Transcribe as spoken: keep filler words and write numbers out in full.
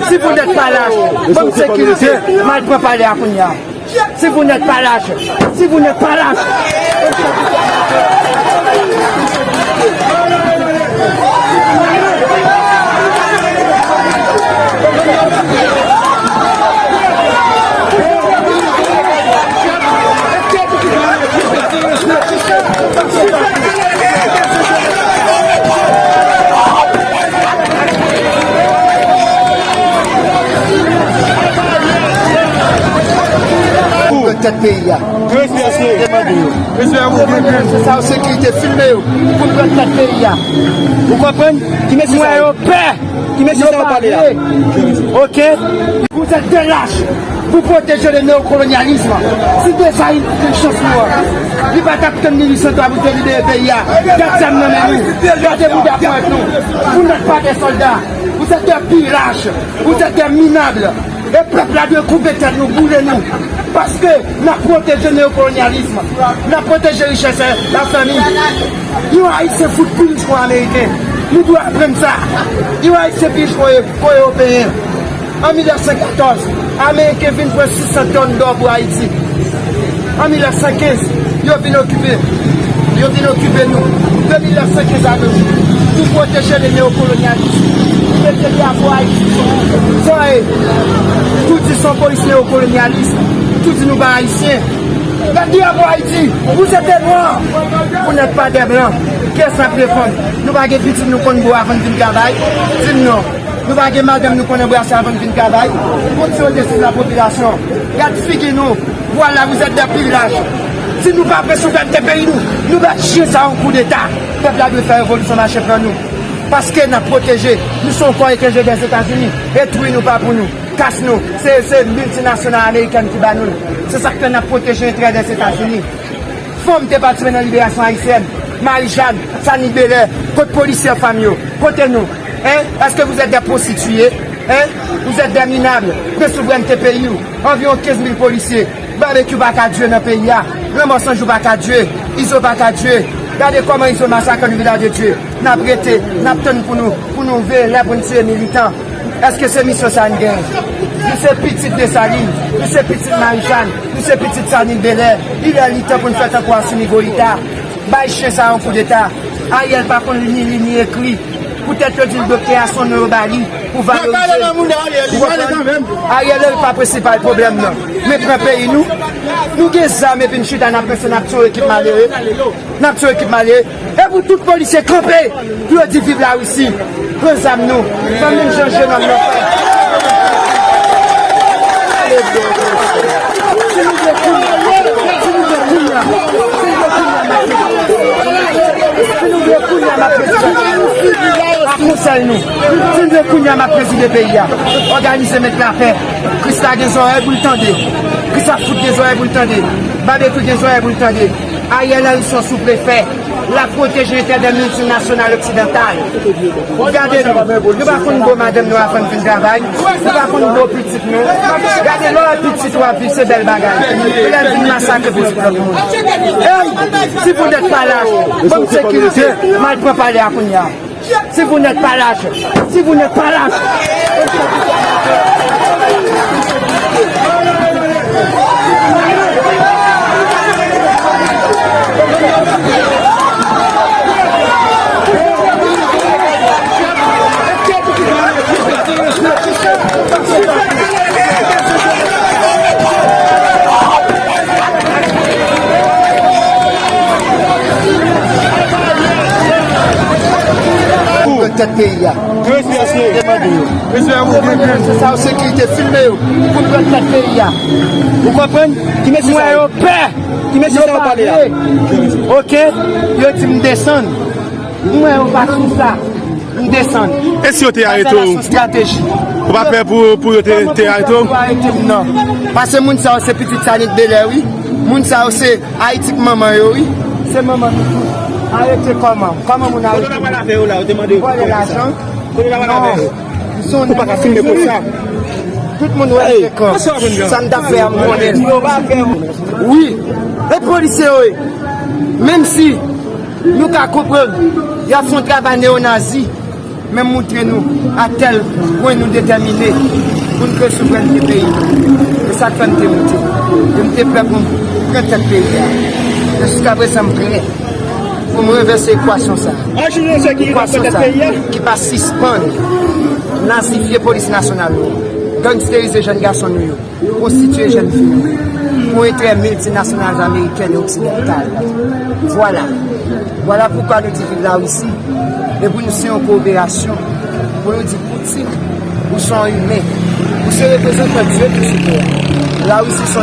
Si vous n'êtes pas lâche, banm sekirite, m al pran palè a kounye a. Si vous n'êtes pas lâche, si vous n'êtes pas lâche. Pou pran tèt peyi a. Te mande yo. Pou pran tèt sa yo, sekirite, filme yo. Pou pran tèt peyi a. Ou konprann? Ki mesye sa yo? Pè! Ki mesye sa yo pale a? Ok? Vous êtes des lâches. Vous protégez le néocolonialisme. Si Desalin te gen chans nou an, li pa t ap tann mil uit san twa pou te libere peyi a. Gad zam nan men nou. Gade bouda ponyèt nou. Vous n'êtes pas des soldats. Vous êtes des pirates. Vous êtes des minables. E pèp la dwe koupe tèt nou, boule nou. Paske n ap pwoteje neokolonyalism. N ap pwoteje richès la fanmi. Yon Ayisyen fout pi rich ke yon Ameriken. Nou dwe aprann sa. Yon Ayisyen pi rich ke yon Ewopeyen. An mil nèf san katòz, Ameriken vin pran sis san tòn dò pou Ayiti. An mil nèf san kenz, yo vin okipe. Yo vin okipe nou. De mil nèf san kenz a nos jours, nou pwoteje le neokolonyalis. Nou mete drapo Ayiti sou zòrèy. Tou di se yon polis neokolonyalis. Tou di nou pa Ayisyen. Gad drapo Ayiti, vous êtes des noirs. Vous n'êtes pas des blancs. Kiyès n ap defann? Nou pa gen pitit nou konn bo avan n vin travay? Di m non. Nou pa gen madanm nou konn anbrase avan n vin travay? Pou ti yo desann la popilasyon. Gad figi nou. Vwala, vous êtes des pirates. Si nou pa pran souvrènte peyi nou, nou bay chen sa yon koudeta. Pèp la dwe fè revolisyon mache pran nou. Paske n ap pwoteje. Nou se yon kò etranjè Dèzetazini. Etwi nou pa pou nou. Kas nou. Se, se miltinasyonal amerikèn ki ba nou l. Se sa k fè n ap pwoteje enterè Dèzetazini. Fanm te patisipe nan liberasyon ayisyèn. Mari Jàn, Sanik Belè, kot polisye fanm yo? Kote nou? Hein? Est-ce que vous êtes des prostituées? Hein? Vous êtes des minables. Pran souvrènte peyi w. Anviwon kenz mil polisye. Babekyou pa ka dwe nan peyi a. Lanmò San Jou pa ka dwe. Izo pa ka dwe. Gade kòman Izo masakre nou, Vilaj de Dye. N ap rete, n ap tann pou nou, pou nou veye lè pou n tiye militan. Èske se misyon sa n genyen? Nou se pitit Desalin, nou se pitit Mari Jàn, nou se pitit Sanik Belè. Li lè li tan pou n fè tankou Asimi Goyita. Bay chen sa yon koudeta. Ariel pa konn li ni li ni ekri. Poutèt yo di l doktè a, se yon non yo ba li pou valorize. Ou konprann? Ariel pa prensipal pwoblèm nan. Men pran peyi nou. Nou gen zam epi n chita n ap panse n ap tiye yon ekip malere. N ap tiye yon ekip malere. E pou tout polisye kanpe pou yo di viv Larisi. Pran zam nou. Fè menm jan jenòm nan fè. Si nou vle kounye a, si nou vle kounye a, si nou vle kounye a, m ap prezide. A konsèy nou. Si nou vle kounye a, m ap prezide peyi a. Òganize, met lapè. Krisla gen zòrèy pou l tande. Krisla fout gen zòrèy pou l tande. Babekyou gen zòrèy pou l tande. Ariel Henry se yon souprefè. L ap pwoteje enterè miltinasyonal oksidantal. Gade nou. Nou pa konn bo madanm nou avan n vin travay. Nou pa konn bo pitit nou. Gade lè w wè pitit ou ap viv, se bèl bagay. Men lè l vin masakre pitit lòt moun. Hey! Si vous n'êtes pas lâche, banm sekirite, m al pran palè a kounye a. Si vous n'êtes pas lâche, si vous n'êtes pas lâche. Pou pran tèt peyi a. Te mande yo. Pou pran tèt sa yo, sekirite, filme yo. Pou pran tèt peyi a. Ou konprann? Ki mesye sa yo? Pè! Ki mesye sa yo pale a? Ok? Yo di m desann. M wè yo pa sou sa. M desann. E si yo te arete w? Ou pa pè pou, pou yo te, te arete w? Yo pa arete m, non. Paske moun sa yo se pitit Sanik Belè, wi. Moun sa yo se Ayiti k manman yo, wi. Se manman nou tout. Arete kòman? Kòman moun arete? Vòlè lajan? Non. Ou pa ka filme konsa. Tout moun wè l se kan. Sa n t ap fè a, m konnen. Wi. E polisye yo ye. Menm si nou ka konprann y ap fè yon travay neonazi, Men moutre nou a tèl pwen nou detèmine pou n kreye souvrènte peyi nou. E sa k fè m te moute. E m te prè pou m pran tèt peyi a. Men jiskaprezan m prè pou m ranvèse ekwasyon sa a. Ekwasyon sa a ki pa sispann nazifye polis nasyonal nou, gangsterize jèn gason nou yo, pwostitiye jèn fi nou pou enterè miltinasyonal amerikèn e oksidantal. Vwala. Vwala poukwa nou di viv Larisi. E pou nou se yon koperasyon pou nou di Poutine, ou se yon imen. Ou se reprezantan Dye ki sou tè a. Larisi se